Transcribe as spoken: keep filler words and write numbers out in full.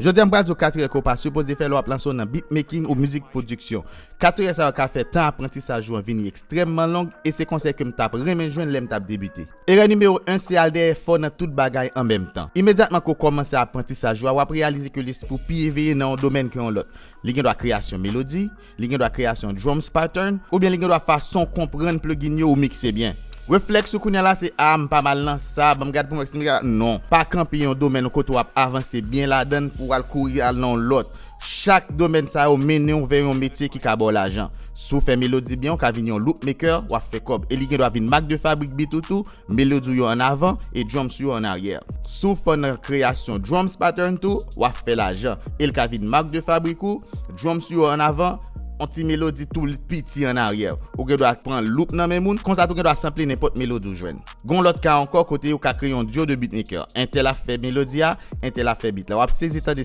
Jodi a m pral di w kat erè ke w pa sipoze fè lè w ap lanse w nan beatmaking ou mizik pwodiksyon. Kat erè sa yo ka fè tan aprantisaj ou an vini ekstrèmman long, e se konsèy ke m t ap renmen jwenn lè m t ap debite. Erè nimewo en se al dèyè fò nan tout bagay an menm tan. Imedyatman ke w kòmanse aprantisaj ou a, w ap reyalize ke lespri w pi eveye nan yon domèn ke yon lòt. Li gen dwa kreyasyon melodi, li gen dwa kreyasyon drums pattern, oubyen li gen dwa fason w konprann plugin yo ou mikse byen. Reflèks ou kounye a la se, a, m pa mal nan sa, ban m gad pou m eksplike. Non, pa kanpe yon domèn kote w ap avanse byen ladan l pou w al kouri al nan yon lòt. Chak domèn sa yo mennen w vè yon metye ki ka ba w lajan. Si w fè melodi byen, w ka vin yon loop maker, w ap fè kòb. E li gen dwa vin mak de fabrik beat ou tou, melodi w yo an avan e drums w yo an aryè. Si w fò nan kreyasyon drums pattern tou, w ap fè lajan. E l ka vin mak de fabrik ou, drums w yo an avan, yon ti melodi tou piti an aryè. Ou gen dwa pran loop nan men moun, konsa tou gen dwa sample nenpòt melodi w jwenn. Gon lòt ka ankò kote ou ka kreye yon duo de beatmaker. Entèl ap fè melodi a, entèl ap fè beat la. W ap sezi tande